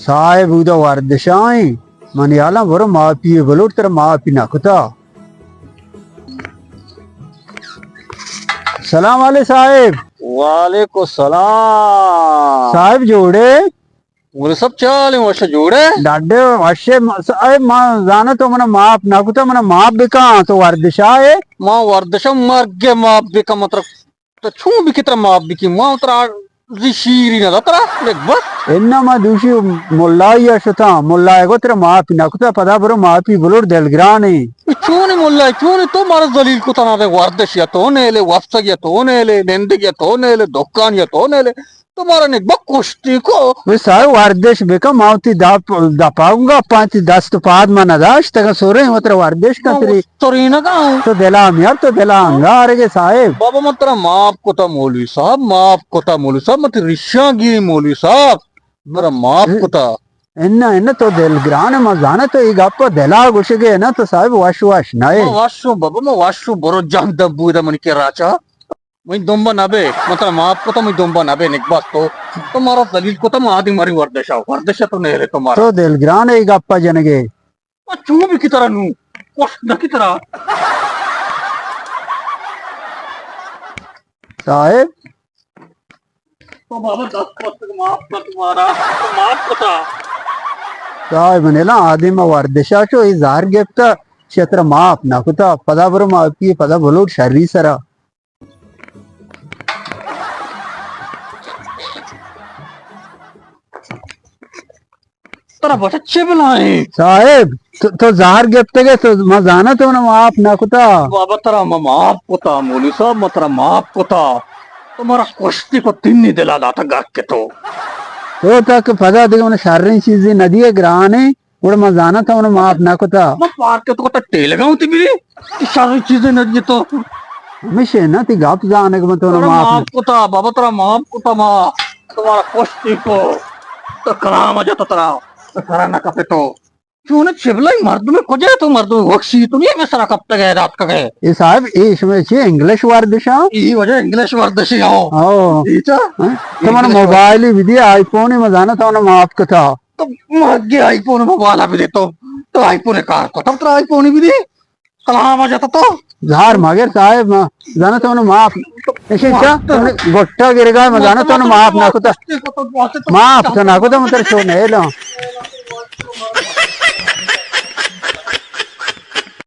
صاحب اودا ورزشائیں، منی حالاں برو معافی بلوٹ، ترا معافی نہ کتا۔ سلام علیکم صاحب۔ وعلیکم السلام۔ صاحب جوڑے؟ مولوی صاحب چالیں، وش جوڑے؟ ڈاڈے وشے، م-، س-، اے ما زانا تو منا معاف نہ کتا، منا معاف بکاں، تو ورزشائے؟ ما ورزشا مرگ معاف بکاں، مطلب تو چون بکی ترا معاف بکی؟ ما ترا زی شیری نہ دا ترا، دیکھ بس۔ اناں ما دوشی ملائی ء شتاں، ملا ء گو ترا معافی نہ کتا، پدا برو معافی بلوڑ دلگرانے۔ چونی ملا، چونی تو مارا ذلیل کتا نا، دے ورزش یا تو نیلے، وپسگ یا تو نیلے، نندگ یا تو نیلے، دکان یا تو نیلے، تو مارا نیک بک کشتی کو۔ وی سر ورزش بکن، ما وتی دپ، دپا گوں گپاں، تی دست و پاد ما نداشت، اگاں سوریں وترا ورزش کن ما تری۔ سرینگا۔ تو دلا میار، تو دلا انگارگے صاحب۔ بابا من ترا معاف کتا مولوی صاحب، معاف کتا مولوی صاحب، من تئی ریشاں گیری مولوی صاحب، ترا معاف کتا۔ اناں، اناں تو دلگران، ما زانا تو ای گپ دلا گوشگے، اناں تو صاحب وش وش نہ۔ ما وشوں بابا، ما وشوں، برو جان دبو دا منی کے راچا۔ منی دمبا نہ بے، من ترا معاف کتا، منی دمبا نہ بے، نگباز تو، تو مارا ذلیل کتا، ما آدی ماری ورزشا، ورزشا تو نیلے تو مارا۔ تو دلگران ای گپا جنگے۔ او چو بی کی ترا نو، وش نہ کی ترا۔ صاحب۔ تو بابا دست وقت معاف کتا تو مارا، تو معاف کتا۔ صاحب، من الا آدم ورزشا چو ای زہر گپتا، چہ ترا معاف نہ کتا، پدا برو معافی، پدا بلوٹ شری سرا۔ ترا بچہ چے بلائیں؟ صاحب، تو، تو زہر گپتگے، تو ما زانا تو منا معاف نہ کتا۔ بابا ترا ما معاف کتا، مولوی صاحب، ما ترا معاف کتا۔ تو مارا کشتی کو تنی دلا داتا گک کے تو۔ تو تک پدا دیگه من شریں چیزی ندیے گرانے۔ گڑا من زاناں تو من معاف نہ کتا۔ من پارک تو کتا ٹیلگا ہوتی بھی۔ شر چیزیں نہ دیے تو۔ ہمیشہ نہ تی گپ زانے کہ من تو ترا معاف معاف کتا، بابا ترا معاف کتا ما۔ تمہارا کشتی کو۔ تو کلام جاتا ترا۔ تو سرا نہ کپے تو۔ چون چبلائی مردم کجا تو مردم وکشی تو نہیں میں سرا کپتا گئے رات کا گئے۔ اے صاحب، اے شمے چی انگلش ورزشا؟ ای وجہ انگلش ورزشی ہو۔ ہاں۔ ای چا؟ ہاں؟ تو من انگلش ورزش۔ موبائل ہی بھی دی، آئی فون ہی مزانا تو من معاف کتا۔ تو مگے آئی فون موبائل بھی دے تو، تو آئی فون کار کو، تب ترا آئی فون بھی دے، کلام آ جاتا تو۔ زہر مگر صاحب، ما زانا تو معاف۔ ایشی چا؟ تو گٹا گرگا، ما زانا تو معاف نہ کتا۔ معاف تو نہ کتا، من تر چو نہ لوں۔